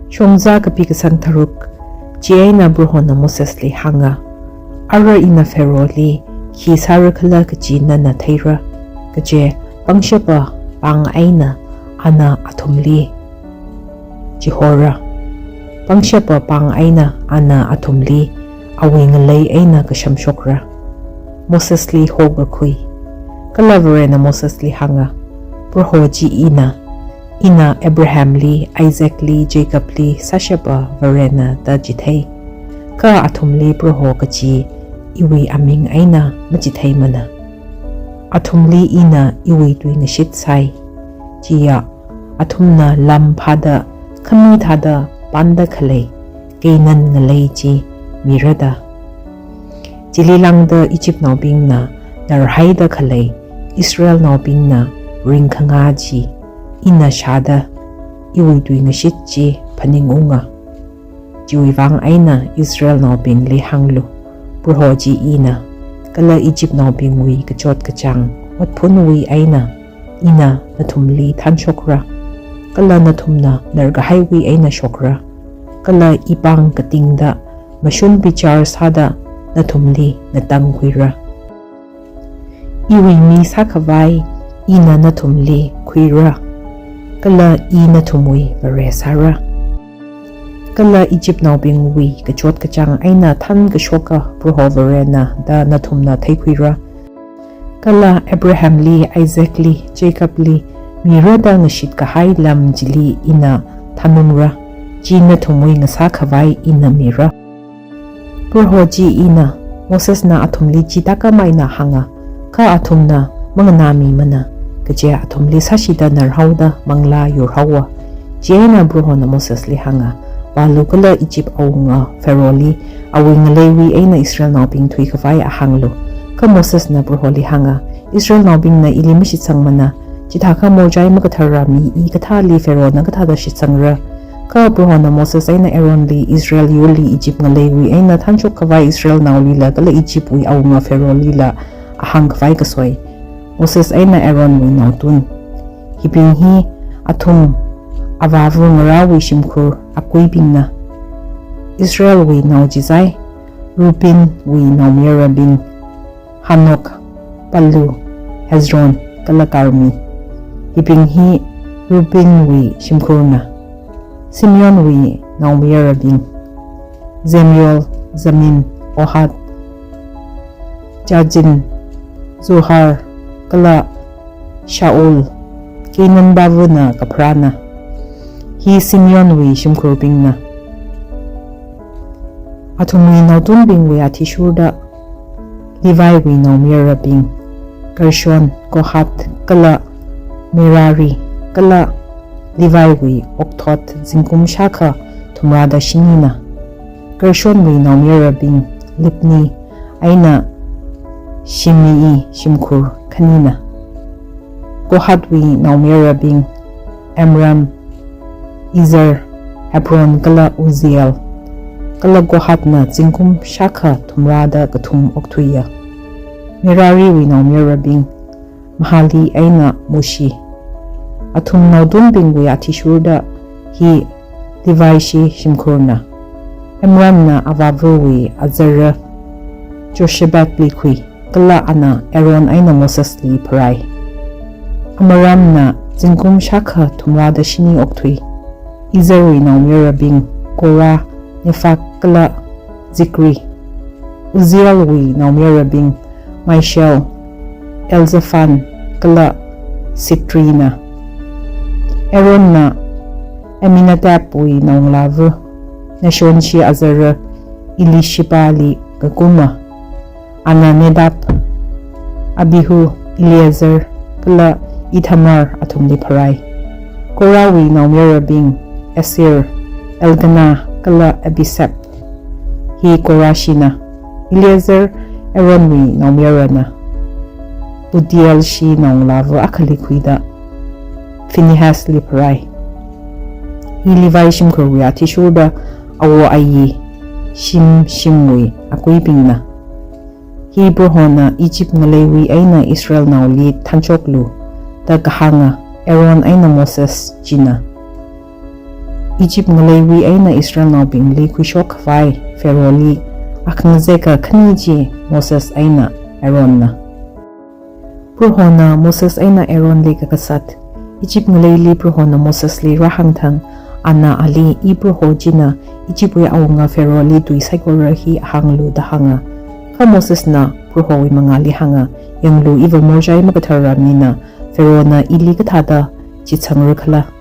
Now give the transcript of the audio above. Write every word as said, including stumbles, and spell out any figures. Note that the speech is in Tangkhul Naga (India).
Shongzā kapi kasang tharuk. Chieina Prohona Mosesli hānga, Ara ina Pharaohli khi sāra khala kaji nana theira, kaje pangshapa pāng eina ana athumli chihora. Pangshapa pāng eina ana athumli awui ngalei eina kashamshokra. Mosesli hokakhui. Kala Varena Mosesli hānga, Proho chi ina, ina Abrahamli, Isaacli, Jacobli sāshapa Varena da chithei. Kha athumli Proho kaji iwui aming eina machitheimana. Athumli ina iwui tuingashit sai. Chiya, athumna lam phāda, khami thāda panda khalei Canaan ngalei chi mira da. Chili lāngda Egyptnaobingna narhaida khalei Israelnaobingna ringkhanga chi ina shāda iwui tuingashit chi phaningunga. Chiwui vang eina Israelnaobingli hānglu, Proho chi ina, kala Egyptnaobingwui kachot kachāng otphunwui eina ina nathumli thanshokra, kala nathumna narkahaiwui eina shokra, kala ipāng katingda mashun bichar sāda nathumli ngatangkhuira. Iwui mi sākhavai ina nathumli khuira, kala i nathumwui Vare sāra. Kala Egyptnaobingwui kachot kachāng eina thankashoka Proho Varena da nathumna theikhuira. Kala Abrahamli, Isaacli, Jacobli mira da ngashitkahai lam chili ina thanungra, chi nathumwui ngasākhavai ina mira. Proho chi ina, Mosesna athumli chithākhamei eina hānga, kha athumna manganāmimana, kaje athumli sāshida narhaoda manglā yurhaowa. Chieina Prohona Mosesli hānga, Vālu kala Egypt awunga Pharaohli awui ngaleiwui eina Israelnaobing thuikhavai ahānglu. Kha Mosesna Proholi hānga, Israelnaobingna ili mashitsangmana, chithākha morchai makathara mi i kathāli Pharaohna kathāda shitsangra? Kha Prohona Moses eina Aaronli Israel yurli Egypt ngaleiwui eina thanshokkhavai Israelnaolila kala Egyptwui awunga Pharaohlila ahāngkhavai kasoi. Moses eina Aaronwui naotun. Hibing hi athum avāva ngarāwui shimkhur akuibingna. Israelwui nao chizai, Reubenwui naomayarabing, Hanok, Pallu, Hezron, kala Karmi. Hibing hi Reubenwui shimkhurna. Simeonwui naomayarabing, Jemuel, Jamin, Ohad, Jachin, Zohar, kala Shaul, Canaan vāvana kapharāna. Hi Simeonwui shimkhurbingna. Athumwui naotunbingwui athishurda Leviwui naomayarabing, Gershon, Kohath, kala Merari, kala Leviwui okthot zingkum shākha thumrāda shinina. Gershonwui naomayarabing, Libni, eina Shimei shimkhur khanina. Kohathwui naomayarabing, Amram, Izhar, Hebron kala Uzziel. Kala Kohathna zingkum shākha thumrāda kathum okthuiya. Merariwui naomayarabing, Mahali eina Mushi. Athum naotunbingwui athishurda hi Levishi shimkhurna. Amramna avāvawui azara Jochebedli khui, kala ana Aaron eina Mosesli pharai. Amramna zingkum shākha thumrāda shini okthui. Izharwui naomayarabing, Korah, Nepheg kala Zikri. Uzzielwui naomayarabing, Mishael, Elzaphan kala Sithrina. Aaronna Amminadabwui naongalāva, Nahshonshi azara Elishebali kakuma. Ana Nadab, Abihu, Eleazar kala Ithamar athumli pharai. Korahwui naomayarabing, Assir, Elkanah kala Abiasaph. Hi Korahshina. Eleazar Aaronwui naomayarana. Putielshi naongalāva akhali khuida Phinehasli pharai. Hi Levi shimkhurwui athishurda awo ayi shim shimwui akuibingna. Hi Prohona Egypt ngaleiwui eina Israelnaoli thanshoklu da kahānga Aaron eina Moses china. Egypt ngaleiwui eina Israelnaobingli khuishok khavai Pharaohli akhangazeka khani chi Moses eina Aaronna. Prohona Moses eina Aaronli kakasat. Egypt ngaleili Prohona Mosesli rāhāngthang, ana ali, I Proho china Egyptwui awunga Pharaohli tui saikora hi hānglu da hānga. Kha Mosesna Prohowui mangāli hānga, Yanglu, iva morchai makathara mina, Pharaohna ili kathāda chitsangra khala.